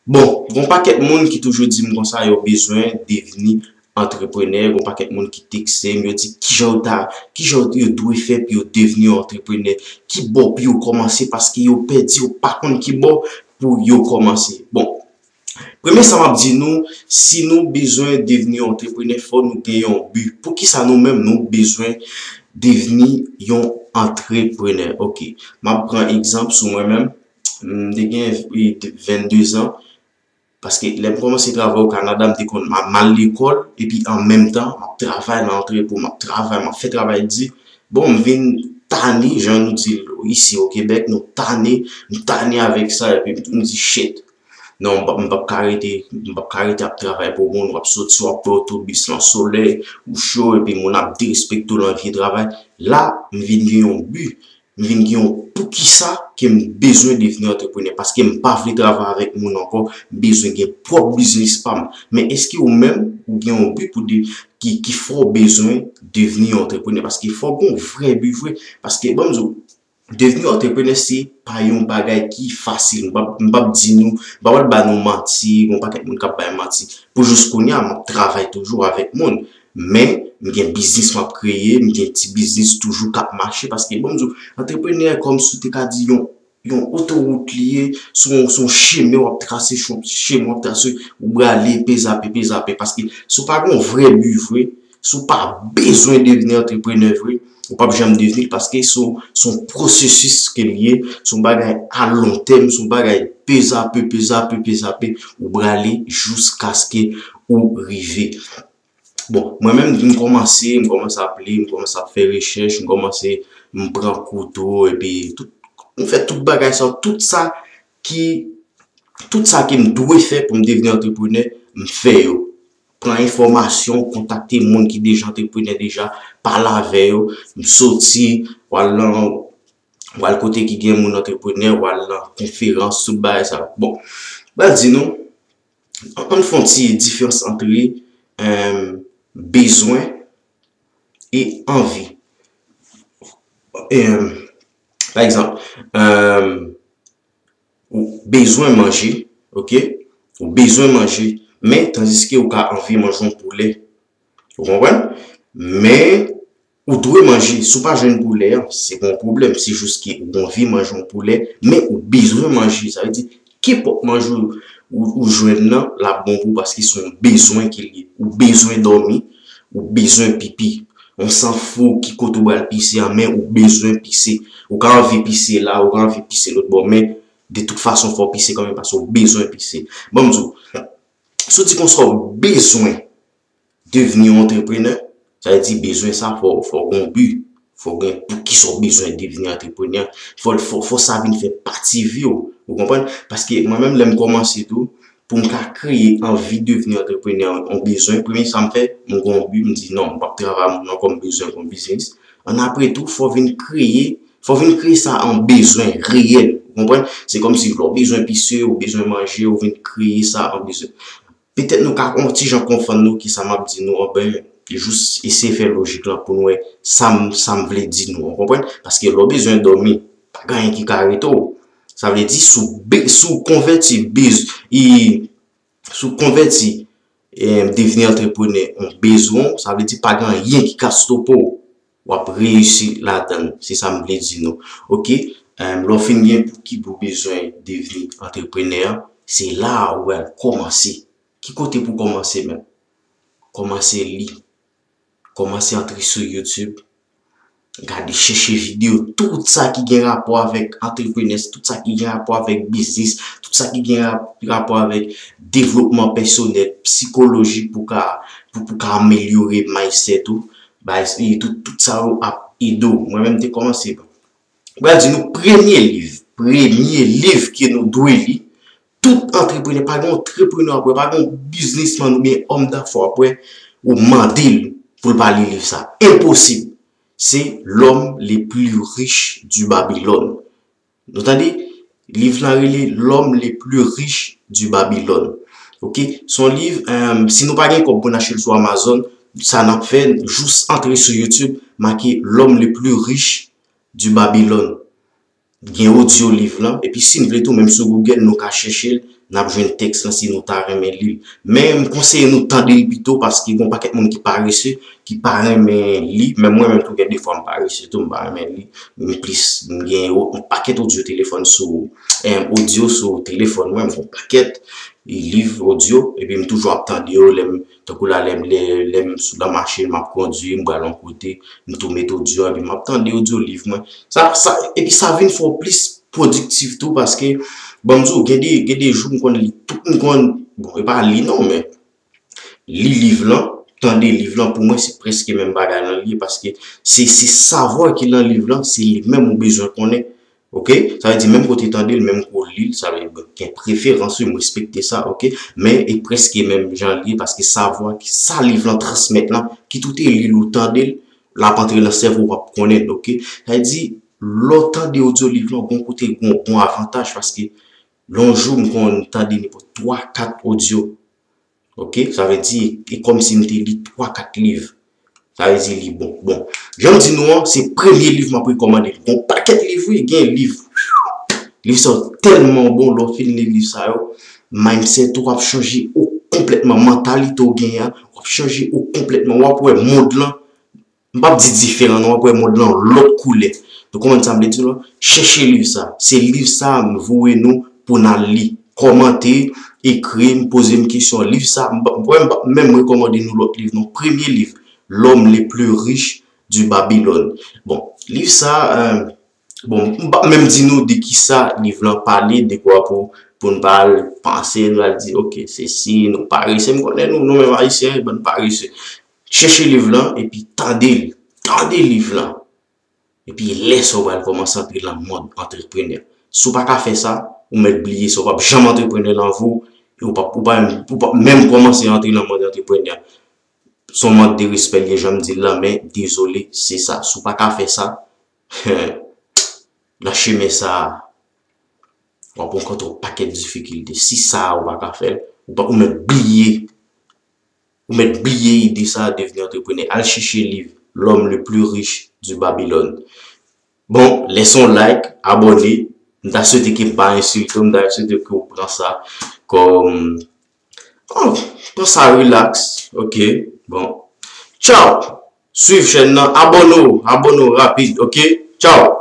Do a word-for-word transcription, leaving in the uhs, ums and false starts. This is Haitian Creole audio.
Bon, gon pakèt moun ki toujou di m konsa yo bezwen devni antreprenè, gon pakèt moun ki tekste m, yo di kijan yo ta, kijan yo dwe fè pou yo devni yon antreprenè, ki bò pou yo kòmanse, paske yo pèdi, yo pa konn ki bò pou yo kòmanse. Bon, premye sa m ap di nou, si nou bezwen devni yon antreprenè, fò nou gen yon bi. Poukisa nou menm nou bezwen devni yon antreprenè? Ok, m ap pran egzanp sou mwen menm. M te gen vennde zan. Paske lè m kòmanse travay o Kanada, m te konn m ap mal lekòl, epi an menm tan, m ap travay nan antrepo, m ap travay, m ap fè travay di. Bon, m vin tane, jan nou di l isi o Kebèk, nou tane, m tane avèk sa, epi m di, shit. Non, m p ap, m p ap ka rete, m p ap ka rete ap travay pou moun, w ap soti, w ap pran otobis nan solèy, ou cho, epi moun ap derespekte w nan vye travay. La, m vin gen yon bi. M vin gen yon poukisa ke m bezwen devni antreprenè, paske m pa vle travay avèk moun ankò, m bezwen gen pwòp biznis pa m. Men èske ou menm, ou gen yon bi pou de, ki, ki fè w bezwen devni yon antreprenè? Paske fò w gen yon vrè bi vre, paske ban m di w, devni antreprenè se pa yon bagay ki fasil. M p ap, m p ap di nou, m pa pral ba nou manti, gen yon pakèt moun k ap bay manti. Pou jis kounye a, m ap travay toujou avèk moun. Men, m gen biznis m ap kreye, m gen ti biznis toujou k ap mache, paske bon, m di w, antreprenè kòmsi w te ka di yon, yon otowout li ye, se yon, se yon chemen w ap trase, se yon chemen w ap trase, ou prale pezape, pezape, paske si w pa gen yon vrè bi vre, si w pa bezwen devni antreprenè vre, ou p ap janm devni l, paske se yon, se yon pwosesis ke l ye, se yon bagay a lon tèm, se yon bagay pezape, pezape, pezape, ou prale jiskaske ou rive. Bon, mwen menm, m kòmanse, m kòmanse ap li, m kòmanse ap fè rechèch, m kòmanse, m pran kou tou, epi tout, m fè tout bagay sa, tout sa ki, tout sa ke m dwe fè pou m devni antreprenè, m fè yo. Pran enfòmasyon, kontakte moun ki deja antreprenè deja, pale avè yo, m soti, w al nan, w al kote ki gen moun antreprenè, w al nan konferans, tout bagay sa. Bon, m pral di nou, ann fè yon ti diferans ant, em, bezwen e anvi. Em, pa egzanp, em, ou bezwen manje, ok? Ou bezwen manje, men tandiske ou ka anvi manje yon poulè. Ou konprann? Men, ou dwe manje. Si w pa jwenn poulè an, se pa yon pwoblèm. Se jis ke ou anvi manje yon poulè, men ou bezwen manje. Sa vle di, kenpòt manje ou, ou, ou jwenn nan, l ap bon pou ou paske se yon bezwen ke l ye. Ou bezwen dòmi, ou bezwen pipi. On s'en fout ki kote ou pral pise an, men ou bezwen pise. Ou ka anvi pise la, ou ka anvi pise lòt bò, men de tout fason, fò w pise kanmenm paske ou bezwen pise. Ban m di w, si w di konsa w bezwen devni yon antreprenè, sa vle di bezwen sa, fò, fò w gen yon bi. Fò w gen poukisa w bezwen devni antreprenè. Fò, fò, fò sa vin fè pati vi w. Ou konprann? Paske mwen menm, lè m kòmanse tou, pou m ka kreye anvi devni antreprenè, yon bezwen, premye sa m fè, m gen yon bi, m di non, m p ap travay moun ankò, m bezwen yon biznis. Ann apre tou, fò w vin kreye, fò w vin kreye sa an bezwen reyèl. Ou konprann? Se kòmsi lè w bezwen pise, ou bezwen manje, ou vin kreye sa an bezwen. Petèt nou ka yon ti jan konfonn nou ki sa m ap di nou, anben, jis eseye fè lojik lan pou nou wè sa m, sa m vle di nou, ou konprann? Paske lè w bezwen dòmi, pa gen anyen ki ka arete w. Sa vle di, si w be-, si w konvèti biz-, i, si w konvèti, eh, devni antreprenè an bezwen w, sa vle di pa gen anyen ki ka stope w. W ap reyisi ladan l. Se sa m vle di nou. Ok? Em, lè w fin gen pou ki pou w bezwen devni antreprenè an, se la a ou pral kòmanse. Ki kote pou w kòmanse menm? Kòmanse li. Kòmanse antre sou YouTube. Gade, chèche videyo, tout sa ki gen rapò avèk antreprenè, tout sa ki gen rapò avèk biznis, tout sa ki gen rap-, rapò avèk devlopman pèsonèl, sikolojik pou ka, pou, pou ka amelyore mindset ou. Bay, e tout, tout sa yo ap ede w. Mwen menm te kòmanse. M pral di nou premye liv, premye liv ke nou dwe li. Tout antreprenè, pa gen antreprenè w ap wè, pa gen biznismann oubyen òm dafè w ap wè, ou mande l pou l pa li liv sa. Enposib. Se L'homme le plus riche du Babylone. Nou tande? Liv lan rele L'homme le plus riche du Babylone. Ok? Se yon liv, em, si nou pa gen kòb pou n achte l sou Amazon, sa n ap fè, jis antre sou YouTube, make L'homme le plus riche du Babylone. Gen odyo liv lan, epi si n vle tou, menm sou Google, nou ka chèche l, n ap jwenn tèks lan si nou ta renmen li l. Men m konseye nou tande l pito, paske gen yon pakèt moun ki parese, ki pa renmen li. Menm mwen menm tou, gen defwa m parese tou, m pa renmen li. M plis, m gen yon pakèt odyo telefòn sou, em, odyo sou telefòn mwen, m gen yon pakèt liv odyo, epi m toujou ap tande yo, lè m, tankou la, lè m, lè, lè m sou nan machin, m ap kondui, m pral yon kote, m tou met odyo, epi m ap tande odyo liv mwen. Sa, sa, epi sa vin fè w plis pwodiktif tou, paske, bon, m di w, gen de, gen de jou m konn li tout, m konn, bon, e pa li non, men li liv lan, tande liv lan, pou mwen, se prèske menm bagay lan li ye, paske se, se savwa ki lan liv lan, se li menm ou bezwen konnen. Oke? Sa vle di, menm kote tande l, menm kote li l, sa vle di, gen preferans, wi, m respekte sa, oke? Men, e prèske menm jan li ye, paske savwa ki, sa liv lan transmèt lan, kit ou te li l ou tande l, l ap antre nan sèvo w, w ap konnen l, oke? Sa vle di, lè w tande odyo liv lan, gon kote, gon, gon avantaj, paske lè yon jou, m konn tande nenpòt twa, kat odyo. Oke? Sa vle di, e kòmsi m te li twa, kat liv. Sa vle di li bon. Bon, jan m di nou an, se premye liv m ap rekòmande. Gon pakèt liv, wi, gen liv. Liv sa yo tèlman bon, lè w fin li liv sa yo, mindset ou ap chanje ou konplètman, mantalite w genyen an, w ap chanje ou konplètman, w ap wè mond lan, m p ap di diferan non, w ap wè mond lan yon lòt koulè. Nou konprann sa m vle di w la? Chèche liv sa. Se liv sa m voye nou pou n al li. Kòmante, ekri m, poze m kesyon. Liv sa, m p ap, m p ap menm rekòmande nou lòt liv non. Premye liv, L'homme le plus riche du Babylone. Bon, liv sa, euh, bon, m p ap menm di nou de kisa liv lan pale, dekwa pou, pou n pa al panse, nou al di, oke, sesi, nou parese, m konnen nou, nou menm Ayisyen, bann parese. Chèche liv lan, epi tande l. Tande liv lan. Epi lè sa w pral kòmanse antre nan mond antreprenè. Si w pa ka fè sa, ou mèt bliye sa, w p ap janm antreprenè nan vi w, e w p ap, ou p ap, ou p ap menm kòmanse antre nan mond antreprenè. Se yon mank de respè l ye, jan m di l lan, men dezole, se sa. Si w pa ka fè sa, nan chemen sa a, w ap rankontre yon pakèt difikilte. Si sa a ou pa ka fè l, ou pa, ou mèt bliye. Ou mèt bliye ide sa a, devni antreprenè. Al chèche liv L'homme le plus riche du Babylone. Bon, lèse yon like, abòne. M ta swete ke m pa ensilte w, m ta swete ke w pran sa kòm, oh, pran sa relax, oke? Bon. Tchaw! Swiv chèn nan, abòne w, abòne w rapid, oke? Tchaw!